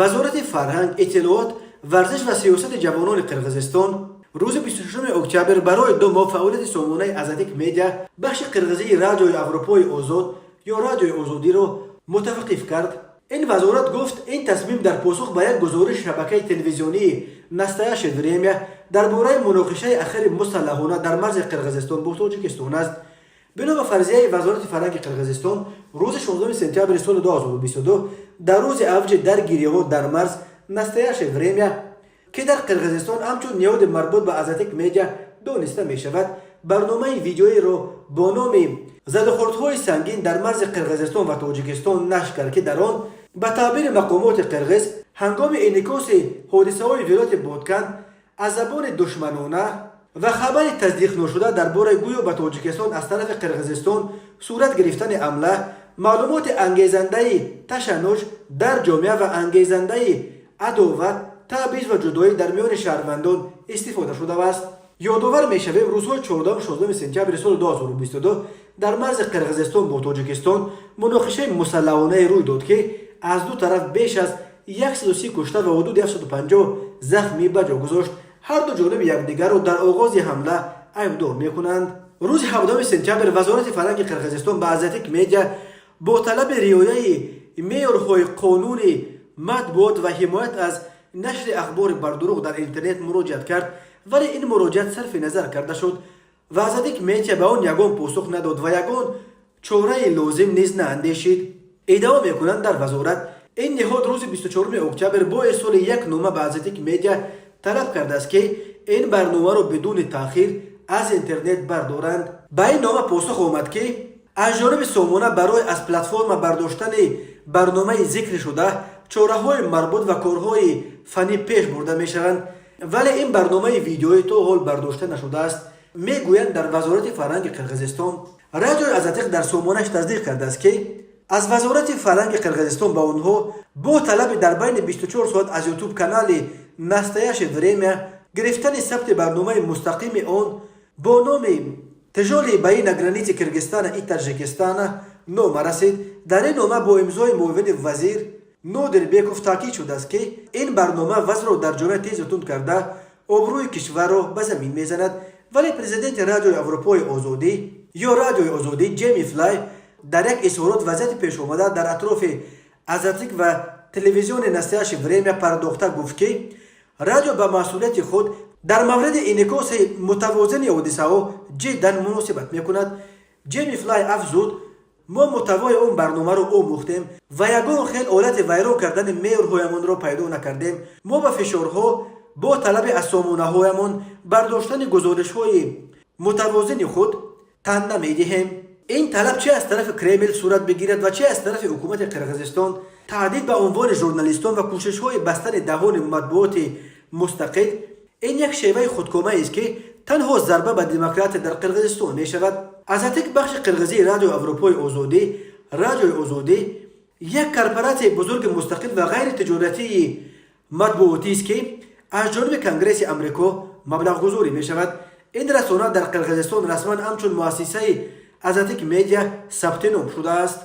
Вазорати фарҳанг, иттилоот, варзиш ва сиёсати ҷавонони Қирғизистон рӯзи 26 октябр барои 2 моҳ фаъолияти сомонаи Азаттик Медиа, бахши қирғизии Радиои Аврупои Озод ё Радиои Озодиро мутаваққиф кард. Ин вазорат гуфт, ин тасмим дар посух ба як гузориши шабакаи телевизионии «Настоящее время» дар бораи муноқишаи ахири мусаллаҳона дар марзи Қирғизистон бо Тоҷикистон аст. Бино ба фарзияи вазорати фарҳанги Қирғизистон, рӯзи 16 сентябри соли 2022, дар рӯзи авҷи даргириҳо дар марз, «Настоящее время», ки дар Қирғизистон ҳамчун ниҳоди марбут ба Азаттик Медиа дониста мешавад, барномаи видеоиро бо номи «Задухӯрдҳои сангин дар марзи Қирғизистон ва Тоҷикистон» нашр кард, ки дар он, ба таъбири мақомоти қирғиз, ҳангоми инъикоси ҳодисаҳои вилояти Боткан аз забони душманона ва хабари тасдиқношуда дар бораи гӯё ба Тоҷикистон аз тарафи Қирғизистон сурат гирифтани ҳамла, маълумоти ангезандаи ташаннуҷ дар ҷомеа ва ангезандаи адоват, таъбиз ва ҷудоӣ дар миёни шаҳрвандон истифода шудааст. Ёдовар мешавем, рӯзҳои 14-16 сентябри соли 2022 дар марзи Қирғизистон бо Тоҷикистон муноқишаи мусаллаҳонае рӯй дод, ки аз ду тараф беш аз 130 кушта ва ҳудуди 750 захмӣ ба ҷо гузошт. Ҳар ду ҷониби якдигарро дар оғози ҳамла айбдор мекунанд. Рӯзи 17 сентябр вазорати фарҳанги Қирғизистон ба Азаттик Медиа бо талаби риояи меъёрҳои қонуни матбуот ва ҳимоят аз нашри ахбори бардурӯғ дар интернет муроҷиат кард, вале ин муроҷиат сарфи назар карда шуд ва Азаттик Медиа ба он ягон посух надод ва ягон чораи лозим низ наандешид, иддао мекунанд дар вазорат. Ин ниҳод рӯзи 24 октябр бо ирсоли як нома ба Азаттик Медиа талаб кардааст, ки ин барномаро бидуни таъхир аз интернет бардоранд. Ба ин нома посух омад, ки аз ҷониби сомона барои аз платформа бардоштани барномаи зикршуда чораҳои марбут ва корҳои фаннӣ пеш бурда мешаванд, вале ин барномаи видеоӣ то ҳол бардошта нашудааст, мегӯянд дар вазорати фарҳанги Қирғизистон. Радиои Азаттиқ дар сомонааш тасдиқ кардааст, ки аз вазорати фарҳанги Қирғизистон ба онҳо бо талаби дар байни 24 соат аз Ютуб канали «Настоящее время» гирифтани сабти барномаи мустақими он бо номи «Тяжёлые бои на границе Киргизстана и Таджикистана» нома расид. Дар ин нома бо имзои муовини вазир Нодирбеков таъкид шудааст, ки ин барнома вазъро дар ҷомеа тезу тунд карда, обрӯи кишварро ба замин мезанад. Вале президенти Радиои Аврупои Озодӣ ё Радиои Озодӣ Ҷейми Флай дар як изҳорот вазъияти пешомада дар атрофи Азаттик ва телевизиони «Настоящее время» пардохта гуфт, ки радио ба масъулияти худ дар мавриди инъикоси мутавозини ҳодисаҳо ҷиддан муносибат мекунад. Ҷейми Флай афзуд: «Мо муҳтавои он барномаро омӯхтем ва ягон хел ҳолати вайрон кардани меъёрҳоямонро пайдо накардем. Мо ба фишорҳо бо талаби аз сомонаҳоямон бардоштани гузоришҳои мутавозини худ тан намедиҳем. Ин талаб чи аз тарафи Кремл сурат бигирад ва чи аз тарафи ҳукумати Қирғизистон, таҳдид ба унвони журналистон ва кӯшишҳои бастани даҳони матбуоти мустақил ин як шеваи худкомаест, ки танҳо зарба ба демократия дар Қирғизистон мешавад». Азаттик, бахши қирғизии Радиои Аврупои Озодӣ, Радиои Озодӣ, як корпоратсияи бузурги мустақил ва ғайритиҷоратии матбуотист, ки аз ҷониби Конгресси Амрико маблағгузорӣ мешавад. Ин расона дар Қирғизистон расман ҳамчун муассисаи Азаттик Медиа сабти ном шудааст.